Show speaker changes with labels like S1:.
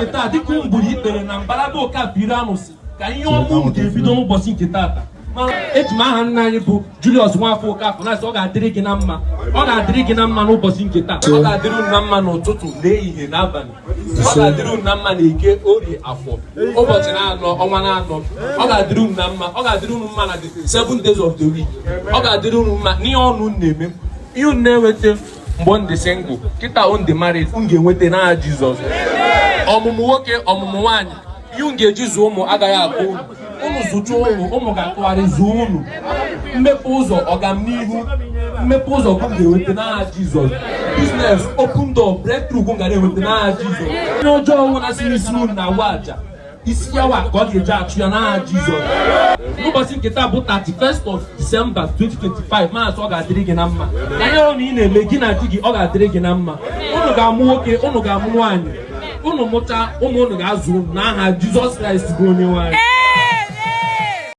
S1: Nke taa, dịka unu gburu ikpere na mbara bụ Okafọ ire anụsị ka ihe ọma unu ga-ebido n'ụbọchị nke taata. Eji m aha nna anyị bụ Julius Nwafọ Okafọ na-asị, ọ ga-adịrị gị na mma, ọ ga-adịrị gị na mma n'ụbọchị nke taa. Ọ ga-adịrị unu na mma n'ụtụtụ, n'ehihie, n'abalị. Ọ ga-adịrị unu na mma n'Eke, Orie, Afọ, ụbọchị na-anọ, ọnwa na-anọ. Ọ ga-adịrị unu na mma. Ọ ga-adịrị unu mma na the 7 days of the week. Ọ ga-adịrị unu mma n'ihe ọnụ unu na-eme, ihe unu na-enweta mgbe unu dị single, kịta unu dị married, unu ga-enweta n'aha Jizọs. Ọmụmụ nwoke, ọmụmụ nwaanyị, ihe unu ga-eji zụọ ụmụ agaghị akụ unu. Unu zụcha ụmụ, ụmụ ga-atụgharị zụọ unu. Mmepe ụzọ, ọganihu, mmepe ụzọ ka unu ga-enweta n'aha Jizọs. Business, open door, breakthrough ka ga na-enweta n'aha Jizọs. Onye ọjọọ nwụna si n'isi unu na-awa aja isi yawa ka ọ ga-eji achụ ya n'aha Jizọs. N'ụbọchị nke taa bụ 31st of December 2025, maasị ọ ga-adịrị gị na mma na ihe ọrụ ị na-eme, gị na di gị. Ọ ga-adịrị gị na mma. Unu ga-amụ nwoke, unu ga-amụ nwaanyị. Unu mụcha ụmụ, unu ga-azụ unu n'aha Jizọs Kraịst bụ onye nwaanyị.